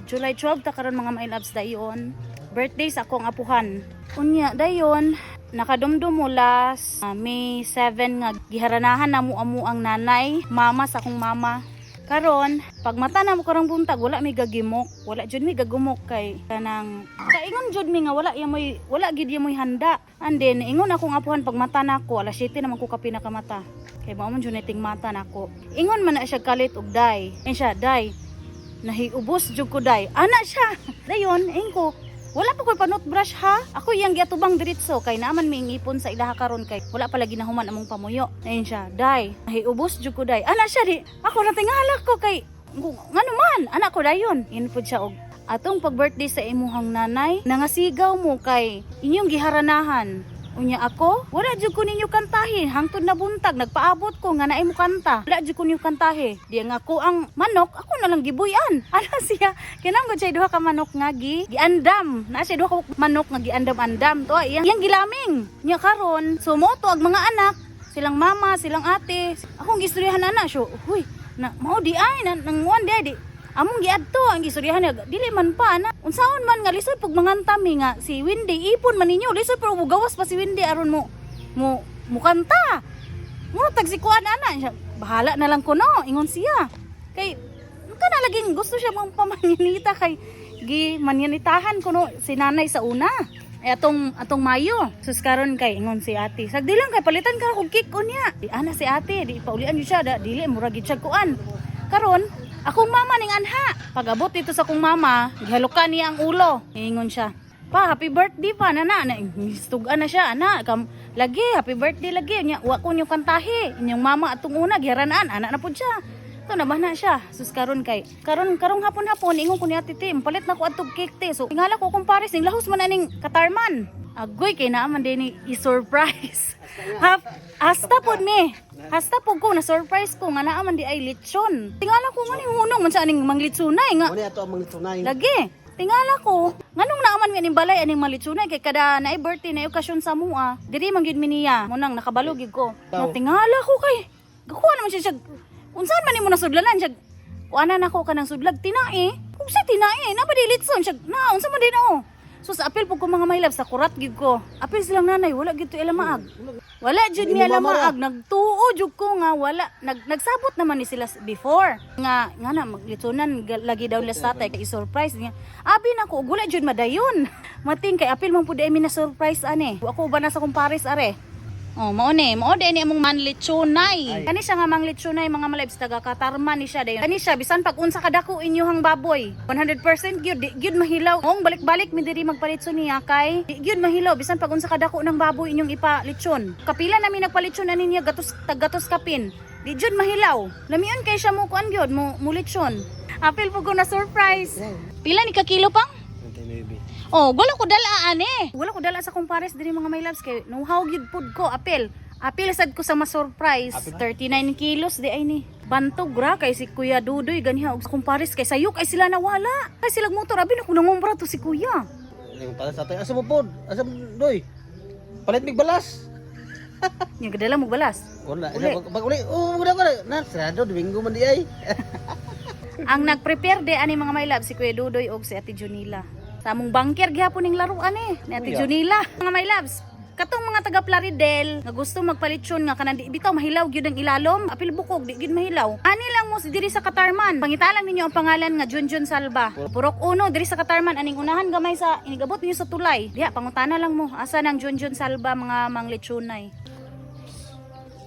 July 12 ta karon, mga my loves, dayon. Birthday sa akong apuhan. Unya dayon nakadumdum mo last May 7 nga giharanahan na mo amo ang nanay, mama sa akong mama. Karon, pag mata na mo karong buntag, wala mi gagimok, wala jud mi gagumok kay kanang kaingon jud mi nga wala ya moy, wala gid ya moy handa. And then ingon akong apuhan pag mata nako, alas 7 naman ko ka pinakamata. Kay mao man jud na ting mata nako. Ingon man na siya kalit og day. And siya, "Day, nahiubos jud ko, day." Ana siya. Dayon, ingko, "Wala pa ko'y panutbrush ha." Ako iyang giatubang diretso kay naaman mi ngipon sa ilaha karon kay wala pa lagi nahuman among pamuyo. Ayun siya, "Day, nahiubos jud ko, day." Ana siya di. Ako natingala ko kay ngano man, anak ko dayon. Ingon pud siya og atong pag-birthday sa imuhang nanay, nangasigaw mo kay inyong giharanahan. Unya ako, wala jud ko ninyo kantahi. Hangtod na buntag, nagpaabot ko nga naay mo kanta. Wala jud ko ninyo kantahi. Di nga ako ang manok, ako na lang gibuyan. Ana siya, kinang siya duha ka manok nga giandam. Na siya duha ka manok nga giandam-andam. To iyang, iyang gilaming. Nya karon, sumoto ang mga anak, silang mama, silang ate. Akong gistoryahan ana siya. Huy, na mao di ay na nanguan di ay di among giadto ang gistoryahan niya, dili man pa ana, unsaon man nga lisod pug manganta mi nga si Wendy ipon man ninyo, lisod pero gawas pa si Wendy aron mo mo mukanta mo tag si kuan ana siya, bahala na lang kuno, ingon siya kay kana laging gusto siya mong pamanyanita kay gi manyanitahan kuno si nanay sa una. Ay atong atong Mayo. Sus, karon kay ingon si ate. Sagdi lang kay palitan ka og cake unya. Di ana si ate, di paulian gyud siya, da, dili mura gid siya kuan. Karon, akong mama ning anha. Pag abot dito sa akong mama, gihalukan niya ang ulo. Ingon siya, "Pa, happy birthday pa, nana." Na, istugan na siya, ana. Kam, lagi, happy birthday lagi. Nya, wa ko niyo kantahi. Inyong mama atong una, giharanaan. Ana na pud siya. Ito, na siya. Sus, karon kay karon karong hapon-hapon ingon ko ni ate, "Te, palit na ko adtog cake, te." So tingala ko kung pares ning lahos man aning Katarman. Agoy kay naa man din ni i-surprise. Hap, hasta pod mi. Hasta pod ko na surprise ko nga naa man di ay lechon. Tingala ko nga ni hunong man sa aning manglitsunay nga. Mo ni ato ang mga. Lagi. Tingala ko, nganong naaman mi aning balay aning malitsunay kay kada naay birthday na okasyon sa mua. Diri man gyud mi niya, munang nakabalo gyud ko. Daw. Na tingala ko kay gakuha naman siya siya. Unsaan man nimo nasudlanan siya? Kuana na ko kanang sudlag tinae. Kung sa tinae, na ba di litson siya? Na unsa man din ako. So sa apil po ko, mga my love, sa kurat gyud ko. Apil silang nanay, wala gyud to ilamaag. Wala jud mi Imo mama ra. alamaag, nagtuo jud ko nga wala. Nagsabot naman ni sila before. Nga nga na maglitsonan lagi daw nila sa tatay kay surprise niya. Abi na ko wala jud madayon. Mating kay apil man pud mi na surprise ane. Ako ba na sa kumpares are. Oh, mao ni, mao di ni among manlitsunay. Kani siya nga manglitsunay, mga malibs, taga Katarman ni siya dayon. Kani siya bisan pag unsa kadako inyohang baboy, 100% gyud di gyud mahilaw. Ong balik-balik mi diri magpalitson niya kay di gyud mahilaw bisan pag unsa kadako ng baboy inyong ipalitson. Kapila nami nagpalitson ani niya, gatos taggatos kapin. Di jud mahilaw. Lamion kay siya mo kuan gyud mo mulitsyon. Apil po ko na surprise. Pila ni ka kilo pang? 29. Oh, wala ko dala ane. Wala ko dala sa kumpares diri, mga my loves, kay know-how gyud pud ko apil. Apil sad ko sa ma-surprise. 39 kilos di ay ni. Bantog ra kay si Kuya Dudoy ganiha og kumpares kay sayok ay sila nawala. Kay sila motor abi na ko nangumbra to si Kuya. Yung para sa atay. Asa mo pod? Asa mo doy? Palit mig balas. Nya gadala mo balas. Wala. Uli. Uli. Pag uli, oh, wala ko na. Sarado Domingo man di ay. Ang nag-prepare de ani, mga my love, si Kuya Dudoy og si Ate Junila. Sa among bangker gihapon ning laruan eh ni Ate Kuya. Junila. Mga my loves, katong mga taga Plaridel nga gusto magpalitsyon nga kanang di bitaw mahilaw gyud ang ilalom, apil bukog di gyud mahilaw. Ani lang mo si diri sa Katarman. Pangita lang ninyo ang pangalan nga Junjun Salva. Purok Uno diri sa Katarman aning unahan gamay sa inigabot ninyo sa tulay. Diha pangutana lang mo asa nang Junjun Salva mga manglitsunay.